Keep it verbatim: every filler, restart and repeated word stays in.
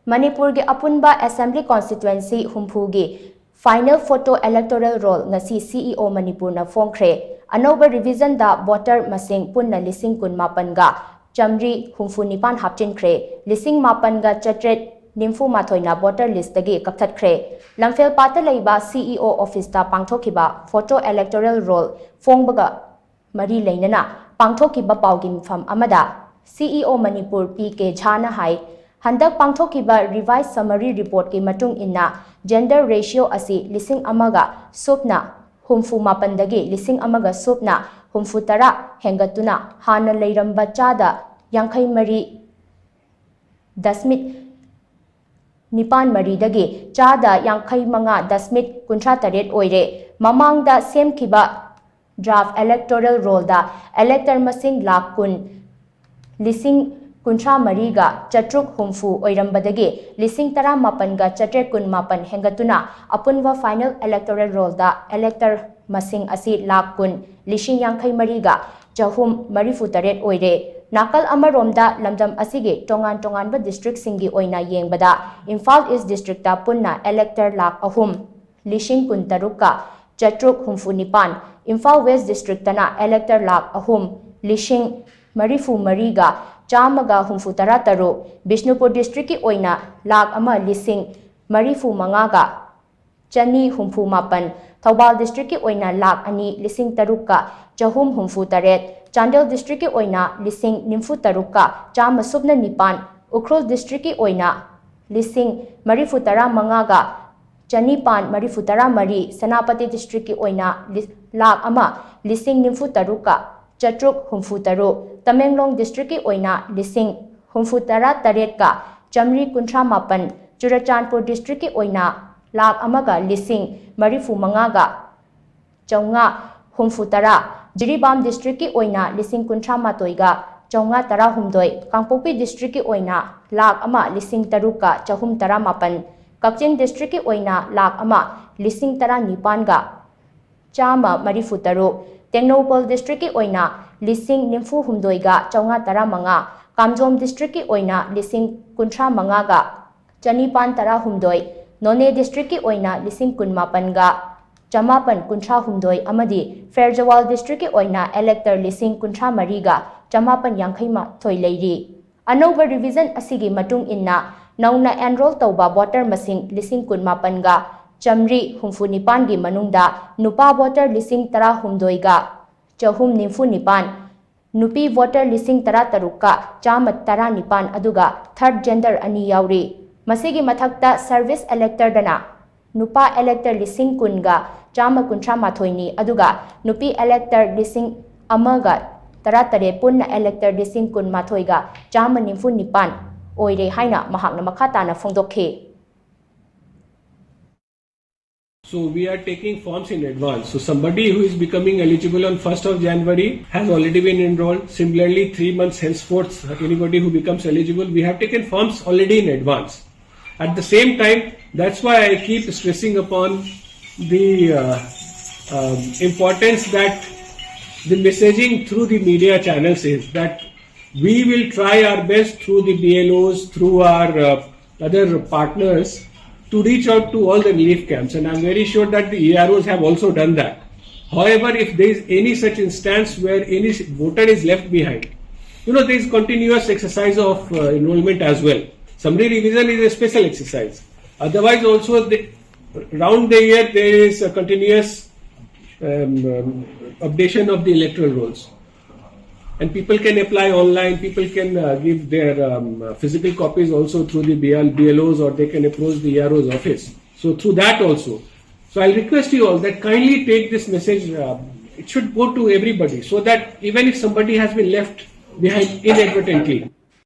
ꯃꯅꯤꯄꯨꯔꯒꯤ ꯑꯄꯨꯟꯕ Assembly Constituency ꯍꯨꯝꯐꯨꯒꯤ Final Photo Electoral Roll ꯉꯁꯤ C E O ꯃꯅꯤꯄꯨꯔꯅ ꯐꯣꯡꯈ꯭ꯔꯦ꯫ ꯑꯅꯧꯕ revisionꯗ voter ꯃꯁꯤꯡ ꯄꯨꯟꯅ ꯂꯤꯁꯤꯡ ꯀꯨꯟ ꯃꯥꯄꯟꯒ ꯆꯥꯃꯔꯤ ꯍꯨꯝꯐꯨ ꯅꯤꯄꯥꯟ ꯍꯥꯞꯆꯤꯟꯈ꯭ꯔꯦ꯫ ꯂꯤꯁꯤꯡ ꯃꯥꯄꯟꯒ ꯆꯥꯇ꯭ꯔꯦꯠ ꯅꯤꯐꯨ ꯃꯥꯊꯣꯏꯅ voter listꯇꯒꯤ ꯀꯛꯊꯠꯈ꯭ꯔꯦ꯫ ꯂꯝꯐꯦꯜꯄꯥꯠꯇ ꯂꯩꯕ C E O officeꯇ ꯄꯥꯡꯊꯣꯛꯈꯤꯕ Photo Electoral Roll ꯐꯣꯡꯕꯒ ꯃꯔꯤ ꯂꯩꯅꯅ ꯄꯥꯡꯊꯣꯛꯈꯤꯕ ꯄꯥꯎꯒꯤ ꯃꯤꯐꯝ ꯑꯃꯗ C E O Manipur P K ꯖꯥꯅ ꯍꯥꯏ, ꯍꯟꯗꯛ ꯄꯥꯡꯊꯣꯛꯈꯤꯕ revise summary reportꯀꯤ ꯃꯇꯨꯡ ꯏꯟꯅ gender ratio ꯑꯁꯤ ꯂꯤꯁꯤꯡ ꯑꯃꯒ ꯁꯨꯞꯅ ꯍꯨꯝꯐꯨ ꯃꯥꯄꯟꯗꯒꯤ ꯂꯤꯁꯤꯡ ꯑꯃꯒ ꯁꯨꯞꯅ ꯍꯨꯝꯐꯨ ꯇꯔꯥ ꯍꯦꯟꯒꯠꯇꯨꯅ ꯍꯥꯟꯅ ꯂꯩꯔꯝꯕ ꯆꯥꯗ ꯌꯥꯡꯈꯩ ꯃꯔꯤ ꯗꯁꯃꯤꯛ ꯅꯤꯄꯥꯟ ꯃꯔꯤꯗꯒꯤ ꯆꯥꯗ ꯌꯥꯡꯈꯩ ꯃꯉꯥ ꯗꯁꯃꯤꯛ ꯀꯨꯟꯊ꯭ꯔꯥ ꯇꯔꯦꯠ ꯑꯣꯏꯔꯦ꯫ ꯃꯃꯥꯡꯗ ꯁꯦꯝꯈꯤꯕ draft electoral rollꯗ elector ꯃꯁꯤꯡ ꯂꯥꯈ ꯀꯨꯟ ꯂꯤꯁꯤꯡ ꯀꯨꯟꯊ꯭ꯔꯥ ꯃꯔꯤꯒ ꯆꯥꯇ꯭ꯔꯨꯛ ꯍꯨꯝꯐꯨ ꯑꯣꯏꯔꯝꯕꯗꯒꯤ ꯂꯤꯁꯤꯡ ꯇꯔꯥ ꯃꯥꯄꯟꯒ ꯆꯥꯇ꯭ꯔꯦꯠ ꯀꯨꯟ ꯃꯥꯄꯟ ꯍꯦꯟꯒꯠꯇꯨꯅ ꯑꯄꯨꯟꯕ final electoral rollꯗ elector ꯃꯁꯤꯡ ꯑꯁꯤ ꯂꯥꯈ ꯀꯨꯟ ꯂꯤꯁꯤꯡ ꯌꯥꯡꯈꯩ ꯃꯔꯤꯒ ꯆꯍꯨꯝ ꯃꯔꯤꯐꯨ ꯇꯔꯦꯠ ꯑꯣꯏꯔꯦ꯫ ꯅꯥꯀꯜ ꯑꯃꯔꯣꯝꯗ ꯂꯝꯗꯝ ꯑꯁꯤꯒꯤ ꯇꯣꯉꯥꯟ ꯇꯣꯉꯥꯟꯕ districtꯁꯤꯡꯒꯤ ꯑꯣꯏꯅ ꯌꯦꯡꯕꯗ ꯏꯝꯐꯥꯜ East districtꯇ ꯄꯨꯟꯅ elector ꯂꯥꯈ ꯑꯍꯨꯝ ꯂꯤꯁꯤꯡ ꯀꯨꯟ ꯇꯔꯨꯛꯀ ꯆꯥꯇ꯭ꯔꯨꯛ ꯍꯨꯝꯐꯨ ꯅꯤꯄꯥꯟ, ꯏꯝꯐꯥꯜ West districtꯇꯅ elector ꯂꯥꯈ ꯑꯍꯨꯝ ꯂꯤꯁꯤꯡ ꯃꯔꯤꯐꯨ ꯃꯔꯤꯒ ꯆꯥꯝꯃꯒ ꯍꯨꯝꯐꯨ ꯇꯔꯥ ꯇꯔꯨꯛ, ꯕꯤꯁꯅꯨꯄꯨꯔ districtꯀꯤ ꯑꯣꯏꯅ ꯂꯥꯈ ꯑꯃ ꯂꯤꯁꯤꯡ ꯃꯔꯤꯐꯨ ꯃꯉꯥꯒ ꯆꯅꯤ ꯍꯨꯝꯐꯨ ꯃꯥꯄꯟ, ꯊꯧꯕꯥꯜ districtꯀꯤ ꯑꯣꯏꯅ ꯂꯥꯈ ꯑꯅꯤ ꯂꯤꯁꯤꯡ ꯇꯔꯨꯛꯀ ꯆꯍꯨꯝ ꯍꯨꯝꯐꯨ ꯇꯔꯦꯠ, ꯆꯥꯟꯗꯦꯜ districtꯀꯤ ꯑꯣꯏꯅ ꯂꯤꯁꯤꯡ ꯅꯤꯐꯨ ꯇꯔꯨꯛꯀ ꯆꯥꯝꯃ ꯁꯨꯞꯅ ꯅꯤꯄꯥꯟ, ꯎꯈ꯭ꯔꯨꯜ districtꯀꯤ ꯑꯣꯏꯅ ꯂꯤꯁꯤꯡ ꯃꯔꯤꯐꯨ ꯇꯔꯥ ꯃꯉꯥꯒ ꯆꯅꯤꯄꯥꯟ ꯃꯔꯤꯐꯨ ꯇꯔꯥ ꯃꯔꯤ, ꯁꯦꯅꯥꯄꯇꯤ districtꯀꯤ ꯑꯣꯏꯅ ꯂꯤ-, ꯂꯥꯈ ꯑꯃ ꯂꯤꯁꯤꯡ ꯅꯤꯐꯨ ꯇꯔꯨꯛꯀ ꯆꯥꯇ꯭ꯔꯨꯛ ꯍꯨꯝꯐꯨ ꯇꯔꯨꯛ, ꯇꯃꯦꯡꯂꯣꯡ districtꯀꯤ ꯑꯣꯏꯅ ꯂꯤꯁꯤꯡ ꯍꯨꯝꯐꯨ ꯇꯔꯥ ꯇꯔꯦꯠꯀ ꯆꯥꯃꯔꯤ ꯀꯨꯟꯊ꯭ꯔꯥ ꯃꯥꯄꯟ, ꯆꯨꯔꯆꯥꯟꯄꯨꯔ districtꯀꯤ ꯑꯣꯏꯅ ꯂꯥꯈ ꯑꯃꯒ ꯂꯤꯁꯤꯡ ꯃꯔꯤꯐꯨ ꯃꯉꯥꯒ ꯆꯥꯝꯃꯉꯥ ꯍꯨꯝꯐꯨ ꯇꯔꯥ, ꯖꯤꯔꯤꯕꯥꯝ districtꯀꯤ ꯑꯣꯏꯅ ꯂꯤꯁꯤꯡ ꯀꯨꯟꯊ꯭ꯔꯥ ꯃꯥꯊꯣꯏꯒ ꯆꯥꯝꯃꯉꯥ ꯇꯔꯥ ꯍꯨꯝꯗꯣꯏ, ꯀꯥꯡꯄꯣꯛꯄꯤ districtꯀꯤ ꯑꯣꯏꯅ ꯂꯥꯈ ꯑꯃ ꯂꯤꯁꯤꯡ ꯇꯔꯨꯛꯀ ꯆꯍꯨꯝ ꯇꯔꯥ ꯃꯥꯄꯟ, ꯀꯛꯆꯤꯡ districtꯀꯤ ꯑꯣꯏꯅ ꯂꯥꯈ ꯑꯃ ꯂꯤꯁꯤꯡ ꯇꯔꯥ ꯅꯤꯄꯥꯟꯒ ꯆꯥꯝꯃ ꯃꯔꯤꯐꯨ ꯇꯔꯨꯛ, ꯇꯦꯡꯅꯧꯄꯜ districtꯀꯤ ꯑꯣꯏꯅ ꯂꯤꯁꯤꯡ ꯅꯤꯐꯨ ꯍꯨꯝꯗꯣꯏꯒ ꯆꯥꯝꯃꯉꯥ ꯇꯔꯥ ꯃꯉꯥ, ꯀꯥꯝꯖꯣꯝ districtꯀꯤ ꯑꯣꯏꯅ ꯂꯤꯁꯤꯡ ꯀꯨꯟꯊ꯭ꯔꯥ ꯃꯉꯥꯒ ꯆꯅꯤꯄꯥꯟ ꯇꯔꯥꯍꯨꯝꯗꯣꯏ, ꯅꯣꯅꯦ district ꯀꯤ ꯑꯣꯏꯅ ꯂꯤꯁꯤꯡ ꯀꯨꯟꯃꯥꯄꯟꯒ ꯆꯃꯥꯄꯟ ꯀꯨꯟꯊ꯭ꯔꯥꯍꯨꯝꯗꯣꯏ ꯑꯃꯗꯤ ꯐꯦꯔꯖꯋꯥꯜ district ꯀꯤ ꯑꯣꯏꯅ elector ꯂꯤꯁꯤꯡ ꯀꯨꯟꯊ꯭ꯔꯥ ꯃꯔꯤꯒ ꯆꯃꯥꯄꯟ ꯌꯥꯡꯈꯩ ꯃꯥꯊꯣꯏ ꯂꯩꯔꯤ꯫ ꯑꯅꯧꯕ revision ꯑꯁꯤꯒꯤ ꯃꯇꯨꯡ ꯏꯟꯅ ꯅꯧꯅ enroll ꯇꯧꯕ voter ꯃꯁꯤꯡ ꯂꯤꯁꯤꯡ ꯀꯨꯟꯃꯥꯄꯟꯒ ꯆꯥꯃꯔꯤ ꯍꯨꯝꯐꯨ ꯅꯤꯄꯥꯟꯒꯤ ꯃꯅꯨꯡꯗ ꯅꯨꯄꯥ voter ꯂꯤꯁꯤꯡ ꯇꯔꯥꯍꯨꯝꯗꯣꯏꯒ ꯆꯍꯨꯝ ꯅꯤꯐꯨ ꯅꯤꯄꯥꯟ, ꯅꯨꯄꯤ voter ꯂꯤꯁꯤꯡ ꯇꯔꯥꯇꯔꯨꯛꯀ ꯆꯥꯝꯃ ꯇꯔꯥꯅꯤꯄꯥꯟ ꯑꯗꯨꯒ third gender ꯑꯅꯤ ꯌꯥꯎꯔꯤ꯫ ꯃꯁꯤꯒꯤ ꯃꯊꯛꯇ service elector ꯗꯅ ꯅꯨꯄꯥ elector ꯂꯤꯁꯤꯡ ꯀꯨꯟꯒ ꯆꯥꯝꯃ ꯀꯨꯟꯊ꯭ꯔꯥ ꯃꯥꯊꯣꯏꯅꯤ, ꯑꯗꯨꯒ ꯅꯨꯄꯤ elector ꯂꯤꯁꯤꯡ ꯑꯃꯒ ꯇꯔꯥꯇꯔꯦꯠ ꯄꯨꯟꯅ elector ꯂꯤꯁꯤꯡ ꯀꯨꯟꯃꯥꯊꯣꯏꯒ ꯆꯥꯝꯃ ꯅꯤꯐꯨ ꯅꯤꯄꯥꯟ ꯑꯣꯏꯔꯦ ꯍꯥꯏꯅ ꯃꯍꯥꯛꯅ ꯃꯈꯥ ꯇꯥꯅ ꯐꯣꯡꯗꯣꯛꯈꯤ꯫ So we are taking forms in advance. So somebody who is becoming eligible on first of January has already been enrolled. Similarly, three months henceforth, anybody who becomes eligible, we have taken forms already in advance. At the same time, that's why I keep stressing upon the uh, um, importance that the messaging through the media channels is that we will try our best through the B L Os, through our uh, other partners to reach out to all the relief camps. And I'm very sure that the E R Os have also done that. However, if there is any such instance where any voter is left behind, you know, there is continuous exercise of uh, enrollment as well. Summary revision is a special exercise. Otherwise, also the, round the year there is a continuous um, um, updation of the electoral rolls. And people can apply online, people can uh, give their um, uh, physical copies also through the B L, B L Os, or they can approach the E R O's office. So through that also. So I'll request you all that kindly take this message, uh, it should go to everybody, so that even if somebody has been left behind inadvertently,